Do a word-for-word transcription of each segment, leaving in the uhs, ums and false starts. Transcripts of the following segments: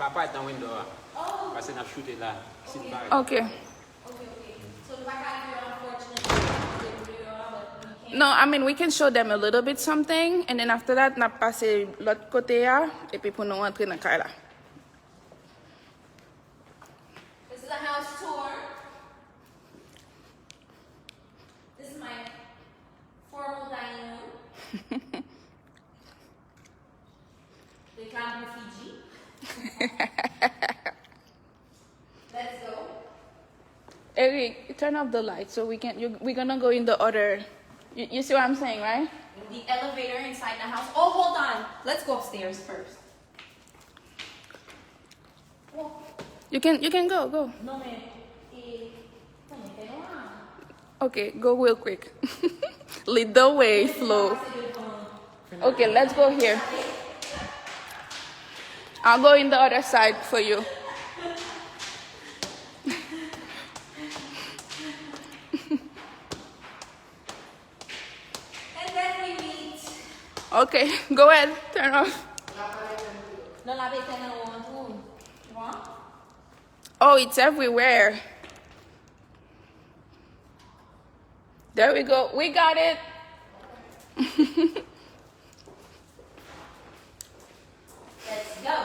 Apa nan window a. Paske n ap choute la. Si n pa. Ok. No, I mean, we can show them a little bit something, and then after that, n ap pase lòt kote a, epi pou nou antre nan kay la. This is a house tour. This is my formal dining room. Reklame pou Fiji. Let's go. Eric, turn off the light so we can. You, we're gonna go in the other. You, you see what I'm saying, right? The elevator inside the house. Oh, hold on. Let's go upstairs first. You can, you can go, go. Non, men, e, konnen fè nwa. Okay, go real quick. Lead the way, Flo. Okay, let's go here. I'll go in the other side for you. And then we meet. Okay, go ahead, turn off. Non, l ap etenn anwo an tou. Tu vois? Oh, it's everywhere. There we go. We got it. Let's go.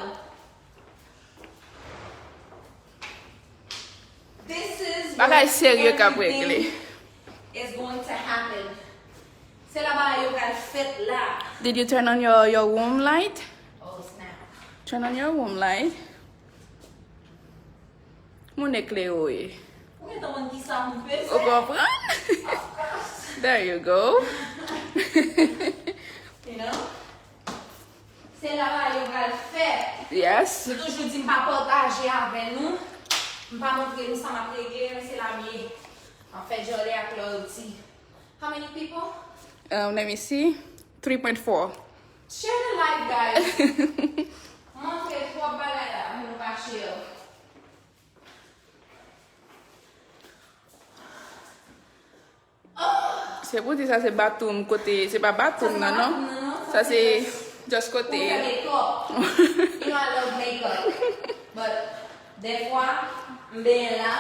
This is where everything is going to happen. Bagay serye k ap regle. Se la bagay yo pral fèt la. Did you turn on your, your room light? Oh, snap. Turn on your room light. Moun eklere w ye. Ou gentan konn kisa moun peze. Ou konprann? Of course. There you go. You know? Se la bagay yo pral fèt. Yes. Nou toujou di m pa pataje avè nou. M pa montre nou sa m ap regle, men se la m ye. M ap fè djòlè ak loyalty. How many people? Um, let me see. Three point four. Share the live, guys. Montre twòp bagay la, moun pa share. Se pou di sa se bathroom kote, se pa bathroom nan, non? Sa se just kote. Pou fè makeup. You know I love makeup. But dèfwa, m benyen la.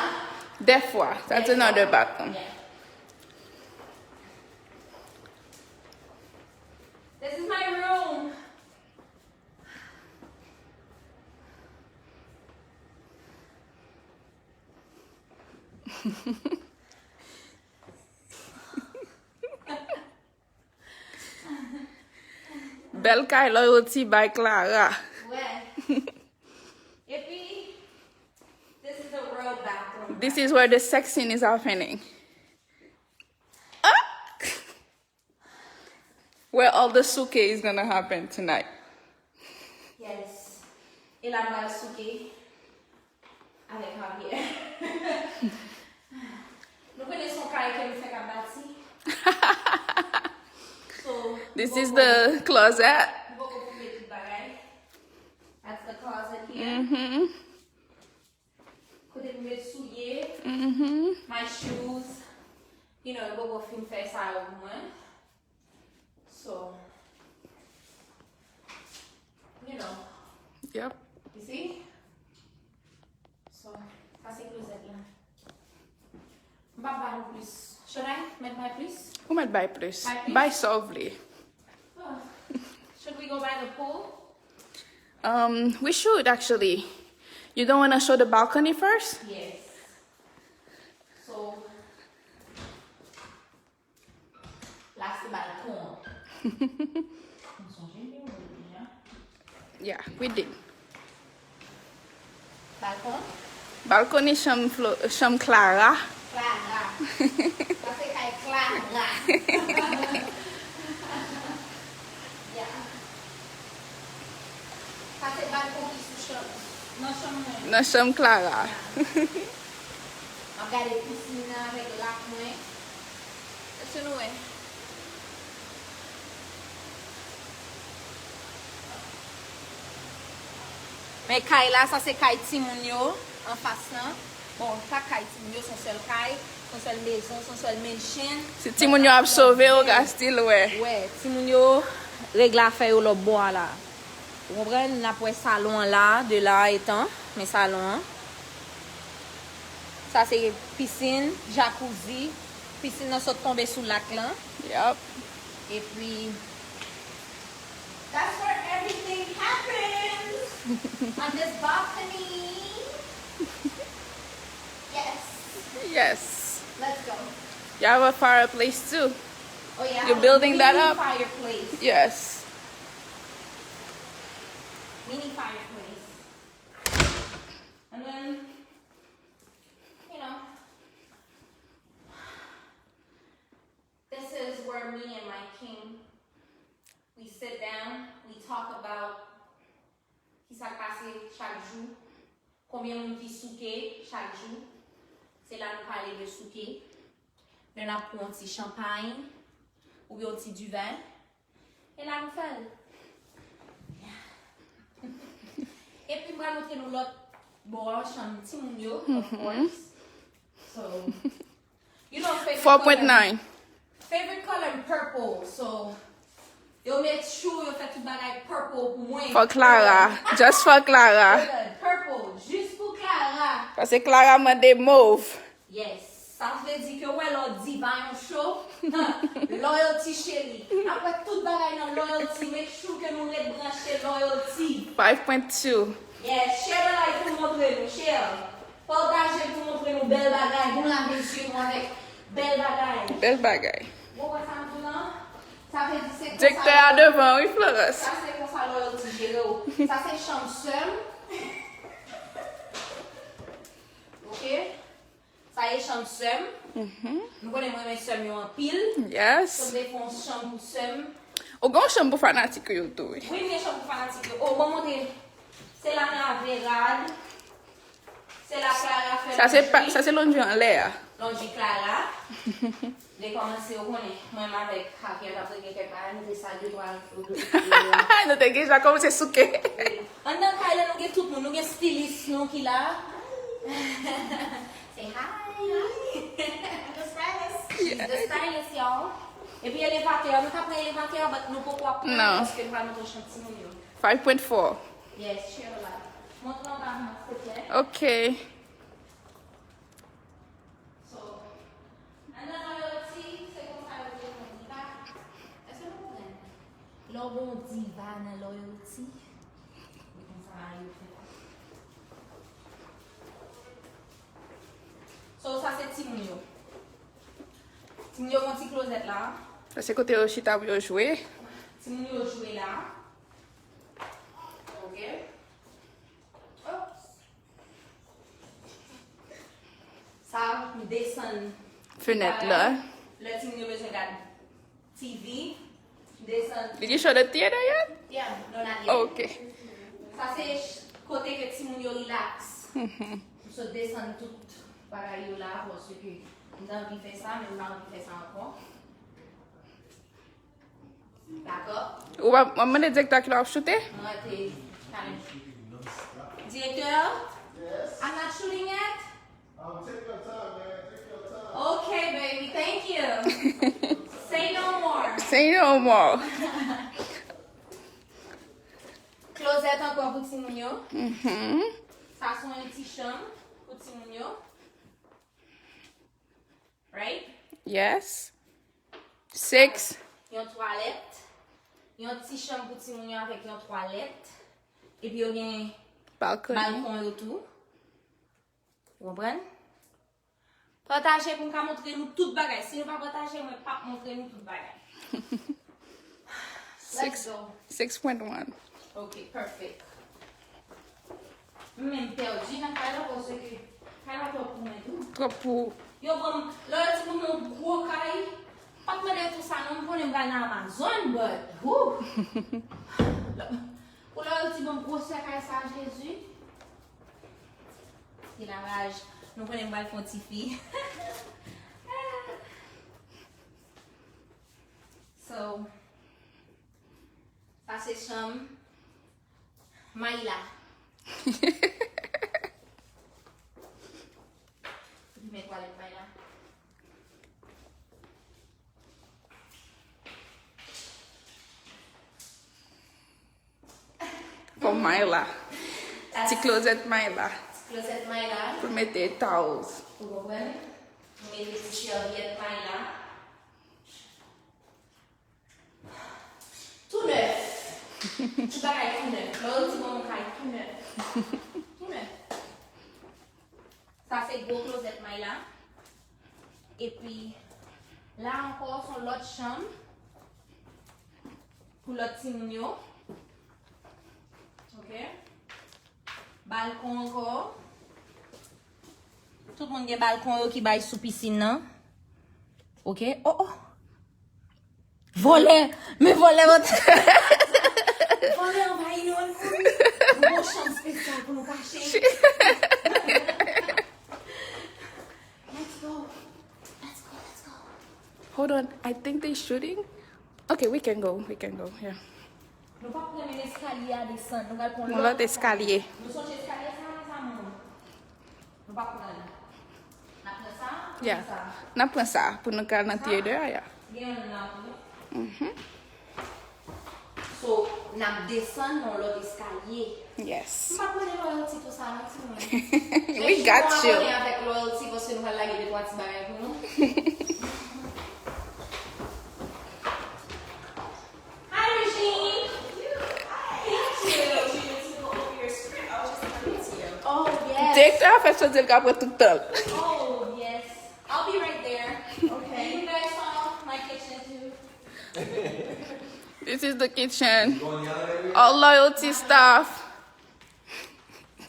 Dèfwa, that's another bathroom. Yeah. This is my room. Bèl kay loyalty by Clara. Wè. Epi, this is the royal bathroom. This is where the sex scene is happening. Ah! Where all the souke is gonna happen tonight. Yes. E la m pral souke avèk Javier. Nou konnen se yon kay ke nou fèk ap bati. So, this is the closet. Nou poko fouye tout bagay. That's the closet here. Mm-hmm. Kote pou met soulye, mm-hmm, my shoes. You know, yo poko fin fè sa yo pou mwen. So, you know. Yep. You see? So, sa se closet la. M p ap ba nou plis. Should I met bay plis? Ou mèt bay plis. Bay plis? Bay sa w vle. Oh. Should we go by the pool? Um, we should actually. You don't wanna show the balcony first? Yes. So, la se balkon an. Nou sonje nimewo deja. Yeah, we did. Balkon? Balkon ni chanm Flo-, chanm Clara. Clara. Sa se kay Clara. Yeah. Sa se balkon ki sou chanm. Nan chanm mwen. Nan chanm Clara. Yeah. M ap gade pisin nan avèk lak mwen. Èske nou wè? Men kay la, sa se kay timoun yo, anfas lan. Bon, pa kay timoun yo, se yon sèl kay, se yon sèl mezon, se yon sèl mansion. Si timoun yo ap sove, ou ka still wè. Wè, timoun yo regle afè yo lòtbò a la. Ou konprann? N ap wè salon an la, de la etan, men salon an. Sa se pisin, jacuzzi. Pisin nan sot tonbe sou lak lan. Yup. Epi, that's where everything happens. On this balcony. Yes. Yes. Let's go. You have a fireplace too. Oh yeah. You're building that up? Mini fireplace. Yes. Mini fireplace. And then, you know, this is where me and my king, we sit down, we talk about ki sa k pase chak jou, konbyen moun ki souke chak jou. Se la nou pale de souke. Lè n ap pran yon ti chanpay oubyen yon ti diven. E la nou fè l. Epi m pral montre nou lòt bò a, chanm timoun yo, of course. So, you know, favorite color, four point nine. Favorite color m purple, so yo make sure yo fè tout bagay purple pou mwen. For Clara. Just for Clara. Purple, jis pou Clara. Paske Clara mande mauve. Yes. Sa vle di ke w wè lè w diva yon show, Loyalty cheri. N ap wè tout bagay nan Loyalty. Make sure ke nou ret branche Loyalty. Five point two. Yes, share the live pou montre nou, share. Pataje pou montre nou bèl bagay. Nou lave zye nou avèk bèl bagay. Bèl bagay. Ou konprann sa m di w lan? Sa vle di se konsa. Direktè a devan, wi, Florence. Sa se konsa Loyalty jere w. Sa se chanm sè m. Ok? Sa e chanm sè m. Mhm. Nou konnen mwen renmen sè m yo anpil. Yes. So, m te fè yon chanm pou sè m. Ou gen yon chanm pou fanatik ou yo tou, wi. Wi, m gen chanm pou fanatik yo. Oh, bon, montre. Se la m lave rad. Se la Clara fè laundry. Sa se pa, sa se laundry anlè a. Laundry Clara. Li kòmanse, ou konnen, mwen menm avèk Javier, n ap regle kèk bagay, nou te sa de twa. Nou te deja kòmanse souke. Wi. Anndan kay la, nou gen tout moun. Nou gen stilis nou ki la. Say hi. Hi. The stylist. She's the stylist, y'all. Epi elevatè a, nou ka pran elevatè a, but nou poko ap pran l paske nou pa nan chanm timoun yo. Five point four. Yes, share a live. Montre anba mwen, silvouplè. Ok. So, anndan Loyalty, se konsa yo te fè diva. Èske nou konprann? Lè w gen yon diva nan Loyalty, se konsa yo fè. So, sa se timoun yo. Timoun yo gen yon ti klozèt la. Sa se kote yo chita pou yo jwe. Timoun yo jwe la. Ok. Oops. Sa, m desann fenèt la. Lè timoun yo bezwen gad T V, m desann. Did you show the theater yet? Yeah, no, not yet. Oh, ok. Sa se ch-, kote ke timoun yo relax. Mhm. M sot desann tout bagay yo la, paske m t anvi fè sa, men m pa anvi fè sa ankò. Dakò. Ou w ap, w ap mande direktè a kilè w ap choute? Mwen rete. Talè. Direktè? Yes. I'm not shooting yet? Um, take your time, man. Take your time. Okay, baby. Thank you. Say no more. Say no more. Klozèt ankò pou timoun yo. Mhm. Sa se yon ti chanm pou timoun yo. Right? Yes. Six. Yon twalèt. Yon ti chanm pou timoun yo avèk yon twalèt. Epi yo gen balkon yo tou. Ou konprann? Pataje pou m ka montre nou tout bagay. Si nou pa pataje, mwen p ap montre nou tout bagay. Let's go. Six point one. Ok, perfect. M menm pèdi nan kay la paske kay la twòp pou mwen tou. Twòp pou ou. Yo ban m, lè yo di pou m yon gwo kay, pa t mande tou sa non, m konnen m pral nan Amazon, but, woo! Pou lè yo di ban m gwosè kay sa, Jezi. Ki laraj. Nou konnen m pral fè yon ti fi. So, sa se chanm Mayla. Li met twalèt Mayla. Myla. Ti klozèt Myla. Ti klozèt Myla. Pou mete towels. Ou konprann? Ou mete ti sèvyèt Myla. Tou nèf. Tout bagay tou nèf. Lè yo di bon kay tou nèf. Tou nèf. Sa se gwo klozèt Myla. Epi la ankò, se yon lòt chanm pou lòt timoun yo. Ok. Balkon ankò. Tout moun gen balkon yo ki bay sou pisin nan. Ok. Oh, oh. Vòlè! Men vòlè mwen. Vòlè anvayi nou, nou. Nou gon chanm espesyal pou nou kache. Let's go. Let's go, let's go. Hold on, I think they shooting. Okay, we can go, we can go, yeah. Nou pa pou renmen eskalye a desann, nou pral pran yon lòt eskalye. Nou sonje eskalye sa, mes amours? Nou pa pran li. N ap pran sa, pou sa. Yeah. N ap pran sa pou nou ka nan theater a, yeah. Gen youn la tou. Mhm. So, n ap desann nan lòt eskalye. Yes. M pa konnen loyalty tou sa non, timoun. We got you. Chèche yon abòne avèk loyalty paske nou pral lage de twa ti bagay pou nou. Hi, Eugene. Thank you. Oh, yes. Direktè a fè soti l ka pran tout tan. Oh, yes. I'll be right there. Okay. You guys saw my kitchen too. This is the kitchen. All loyalty staff.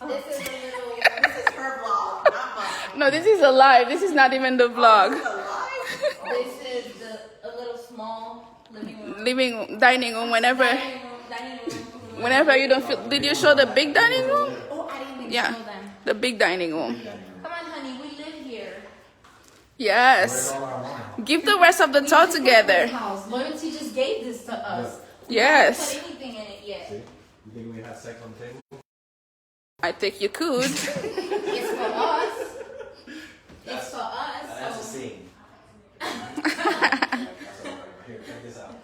This is a little, this is her vlog, not mine. No, this is a live. This is not even the vlog. Oh, this is a live? This is the, a little small living room. Living, dining room, whenever, dining room, dining room. Whenever you don't feel, did you show the big dining room? Oh, I didn't even show them. Yeah, the big dining room. Come on, honey, we live here. Yes. Give the rest of the tour together. Loyalty just gave this to us. Yes. We haven't put anything in it yet. See? You think we had sex on the table? I think you could. It's for us. It's for us. That's a scene. That's a, here, check this out.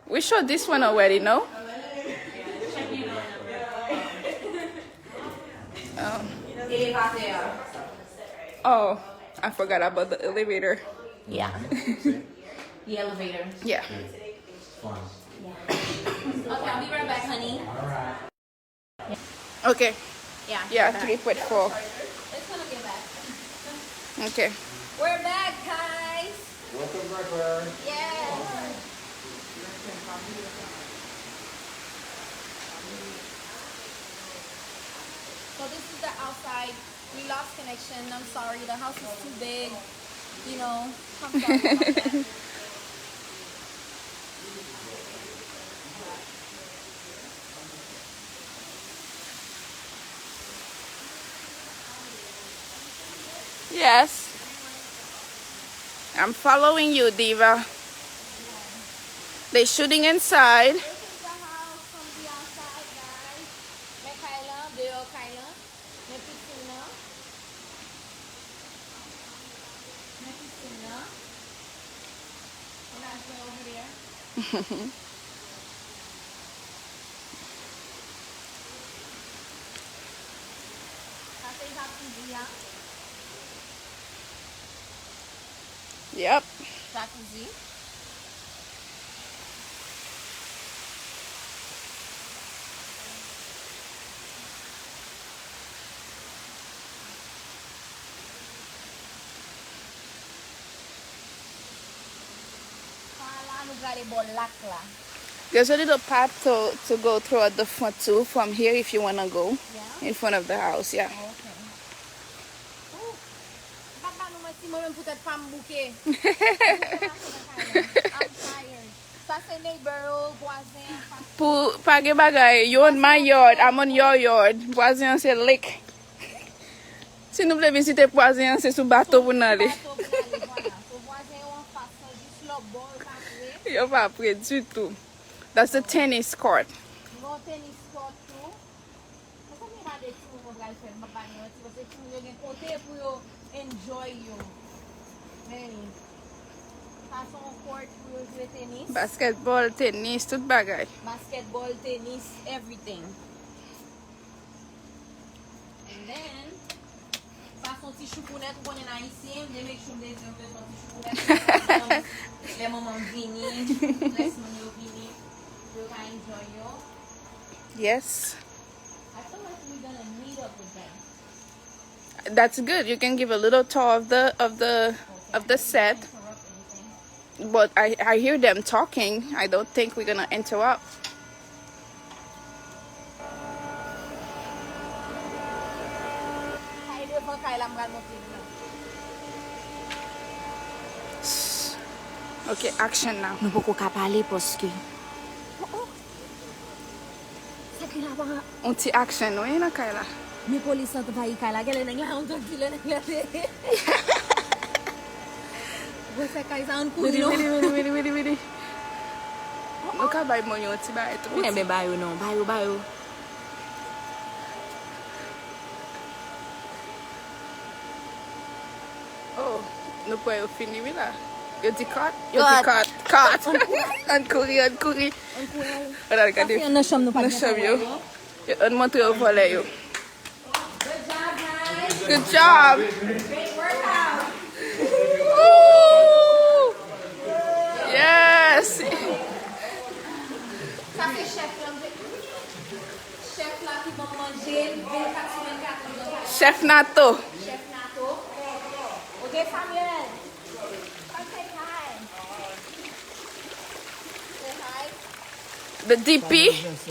We showed this one already, no? Um, oh, I forgot about the elevator. Yeah. The elevator. Yeah. Yeah. Okay, I'll be right back, honey. Okay. Yeah, yeah, three point four. It's gonna get back. Okay. We're back, guys. Welcome back, Larry. Yes. So this is the outside. We lost connection. I'm sorry. The house is too big. You know, I'm sorry about that. Yes. I'm following you, Diva. They shooting inside. This is the house from the outside, guys. Men kay lan, deyò kay lan. Men pisin nan. Men pisin nan. Menaj mwen over there. Sa se jakouzi a. Yep. Jakouzi. Pa la, nou prale bò lak la. There's a little path to, to go through at the front too, from here if you wanna go in front of the house, yeah. Oh, okay. Ooh. M p ap ba nou manti, mwen menm poutèt pa m bouke. Bouke mache nan kay la. I'm tired. Sa se neighbor yo, vwazen an, pa... Pou, pa gen bagay, you're on my yard, I'm on your yard. Vwazen an se lake. Si nou vle vizite vwazen an, se sou bato pou n ale. Sou bato pou n ale, vwala. So, vwazen yo anfas lan, jis lòtbò, yo pa pre. Yo pa pre ditou. That's the tennis court. Nou gen yon tennis court tou. Mezanmi, gade timoun mwen pral fè, m p ap ba nou manti, paske timoun yo gen kote pou yo enjoy yo. Men, Sa se yon court pou yo jwe tenis. Basketball, tenis, tout bagay. Basketball, tenis, everything. And then, sa se yon ti choukounèt, ou konnen ayisyen, m te make sure m te di yo m bezwen yon ti choukounèt. Lè manman m vini, lè moun yo vini, yo ka enjoy yo. Yes. I feel like we're gonna meet up with them. That's good. You can give a little tour of the of the of the set. But I I hear them talking. I don't think we're gonna interrupt. Kay devan kay la, m pral montre nou. Okay, action now. Nou poko ka pale paske Sa ki la pa. On ti action wi nan kay la. Men polis anvayi kay la. Genlè nèg la yon drug dealer, nèg la te. Gwosè kay sa, ann kouri non. Vini, vini, vini, vini, vini. Nou ka bay moun yo ti bagay tou piti. Wi, men ba yo non, ba yo, ba yo. Oh, nou kwè yo fini wi la. Yo di cut, yo di cut, cut. Ann kouri, ann kouri. Ann kouri ale. Ann al gade. Sa se nan chanm nou pa t gen pou wè yo. Yo, ann montre yo vòlè yo. Good job. Good job. Great workout. Woo! Yes. Sa se chèf la. Chèf la ki ban m manje vennkat sou vennkat, li nan kay la. Chèf Nato. Chèf Nato. Ok, Samuel. Come say hi. Say hi. The D P. Yes.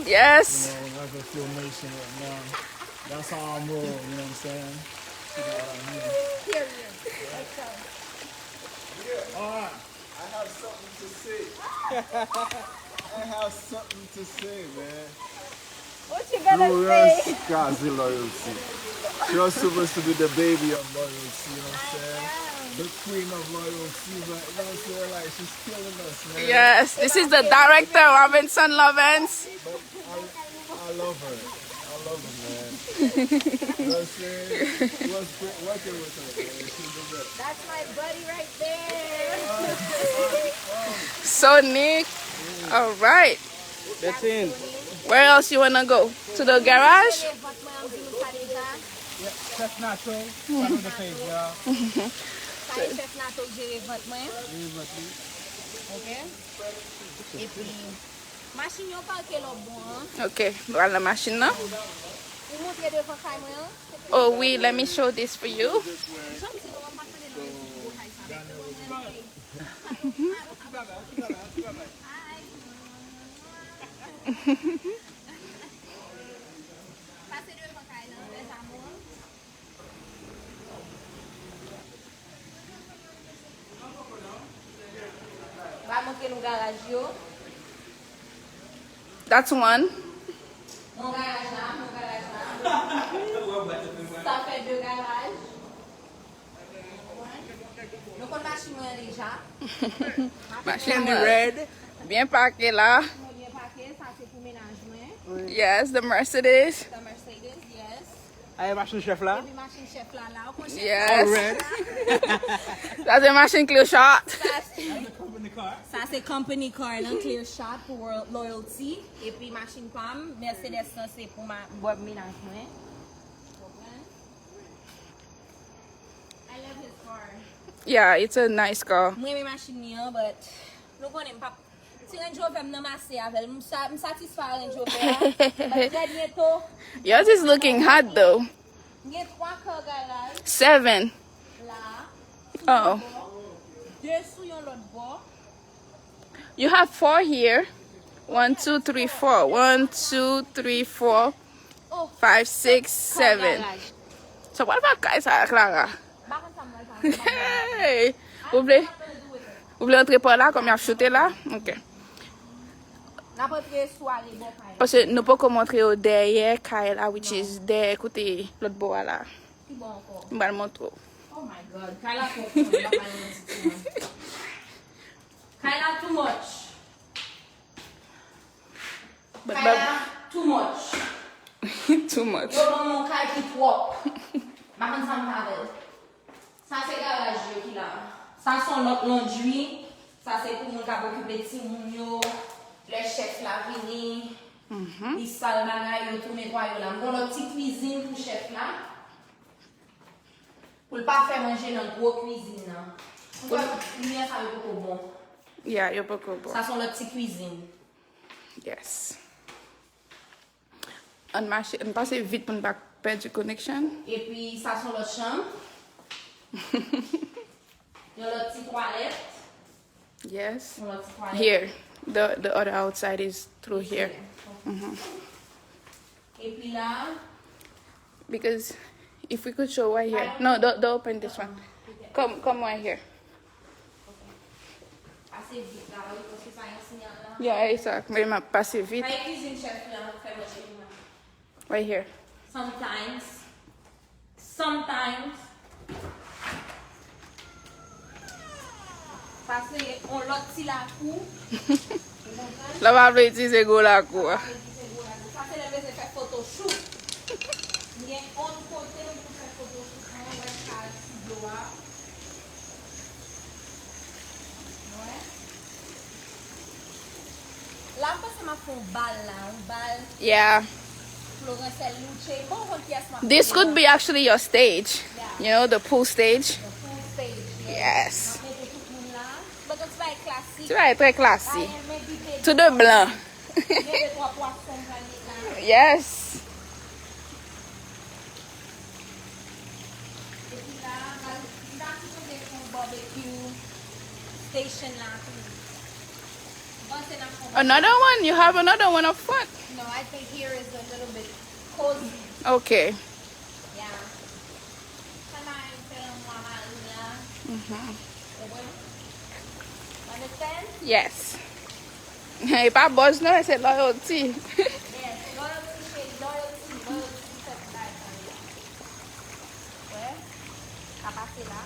Yes. You know, as a Flow Nation right now. That's how I roll, you know what I'm saying? You know what I mean? Period. Let's go. All right. I have something to say. I have something to say, man. What you gonna say? Florence Kaze Loyalty. You're supposed to be the baby of loyalty, you know what I'm saying? The queen of loyalty, but you know what I'm saying? Like, she's killing us, man. Yes, this is the director, Robinson Lovens. But I, I love her. I love her, man. You know what I'm saying? It was great working with her, man. She's the best. That's my buddy right there. Sonic. All right. That's in. Where else you wanna go? To the garage? Chef Nacho, follow the page, y'all. Sa e Chef Nacho k jere vant mwen. Jere vant li. Ok. Epi, machin yo pake lòtbò an. Ok, nou al nan machin nan. Ou montre devan kay mwen an. Oh wi, let me show this for you. Jan m di nou, m pa tande nan rezo pou gwo kay sa. Pase devan kay lan, bèl amou. Pral montre nou garaj yo. That's one. Mon garaj la, mon garaj la. Sa fè de garaj. Nou konn machin mwen an deja. Machin mwen byen pake la. Mwen byen pake, sa se pou mennaj mwen. Yes, the Mercedes. The Mercedes, yes. Aye, machin chèf la. Epi machin chèf la la, ou konn chèf la. Yes. Sa se machin Clear Shot. Sa se, sa se company car nan, Clear Shot pou Royal-, Loyalty. Epi machin pa m, Mercedes lan se pou ma-, bòb mennaj mwen. Konprann? I love his car. Yeah, it's a nice car. Mwen renmen machin li an, but nou konnen m p ap, ti Range Rover m nan m ase avè l. M sa-, m satisfè a Range Rover a. But trè byento. Yours is looking hot though. M gen twa car garaj. Seven. La. Oh. De sou yon lòt bò. You have four here. One, two, three, four. One, two, three, four, five, six, seven. So what about kay sa, Clara? Hey! Ou vle, ou vle antre pa la, kòm y ap choute la? Ok. Paske nou poko montre yo dèyè kay la, which is dèyè kote lòt bò a la. M pral montre w. Oh my God, kay la twòp pou mwen, m pa pale yon ti ti mwen. Kay la too much. Kay la too much. Too much. Yo ban m yon kay ki twòp. M pa konn sa m fè avè l. Sa se garaj yo ki la. Sa se yon lòt laundry. Sa se pou moun k ap okipe timoun yo. Lè chèf la vini, li sal bagay yo, tou netwaye yo la. M gen yon lòt ti kwizin pou chèf la. Pou l pa fè manje nan gwo kwizin nan. Ou wè, limyè sa yo poko bon. Yeah, yo poko bon. Sa se yon lòt ti kwizin. Yes. Ann mache, ann pase vit pou n pa pèdi connection. Epi sa se yon lòt chanm. Yon lòt ti twalèt. Yes. Yon lòt ti twalèt. Here. The, the other outside is through here. Mhm. Epi la. Because if we could show right here. No, don't, don't open this one. Come, come right here. Pase vit la, wi, paske sa yon siyal la. Yeah, exact. Men m ap pase vit. Kay kwizin chèf la, fè manje pou mwen. Right here. Sometimes. Sometimes. Sa se yon lòt ti lakou. Ou konprann? Lè w pa vle itilize gwo lakou a. Sa se lè l bezwen fè photoshoot. M gen yon kote m pou fè photoshoot mwen, wè kal ti dlo a. Wè. La, m panse m ap fè yon bal la, yon bal. Yeah. Florence Luce. Bon, konn kiyès m ap This could be actually your stage. Yeah. You know, the pool stage. The pool stage, yes. Yes. M ap mete tout moun la. Bagay ti bagay klasik. Ti bagay trè klasik. Bagay m envite. Tout de blan. Gen de twa pwason m pral met la. Yes. Epi la, m pral, m ta sipoze fè yon barbecue station la tou. M panse n ap fè yon Another one? You have another one up front. No, I think here is a little bit cozy. Okay. Yeah. Sa m a fè lanmou a mari m la. Mhm. Ou konprann? Understand? Yes. E pa buzz non, se loyalty. Yes, loyalty, cheri, loyalty, loyalty, fè bagay sa yo. Wè, sa pase la.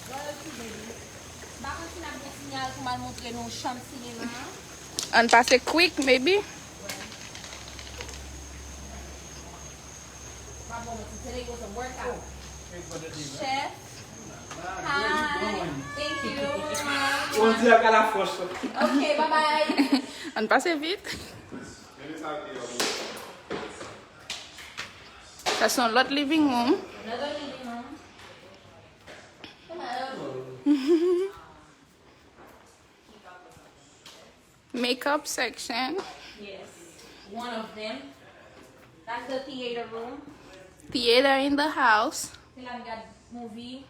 Loyalty, baby. M pa konn si n ap gen siyal pou m al montre nou chanm sinema an. Ann pase quick, maybe? Wè. Pa bon, but today was a workout. Chef. Hi. Thank you. On dirait qu'elle a froid. Ok, bye bye. Ann pase vit. Sa se yon lòt living room. Another living room. Hello. Makeup section. Yes, one of them. That's the theater room. Theater in the house. Se la n gad movie.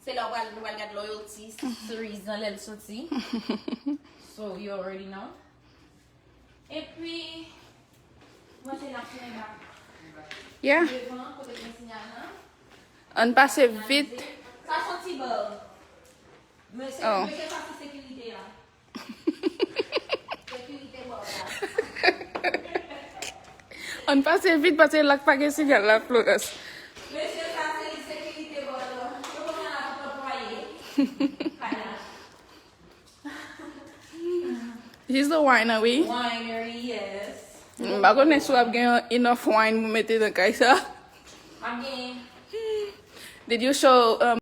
Se la w pral, nou pral gad Loyalty series nan lè l soti. So, you already know. Epi, mwen se n ap tounen bak. Yeah. Devan, kote gen siyal lan. Ann pase vit. Sa se yon ti bar. Mesye, oh. Mesye, sa se sekirite a. Sekirite bar la. Ann pase vit, paske la pa gen siyal la, Florence. Mesye, sa se sekirite bar la. Yo konn al tout lòt pwaye. Kay la. He's the winery. Winery, yes. M pa konnen si w ap gen enough wine pou mete nan kay sa. M ap gen. Did you show, um,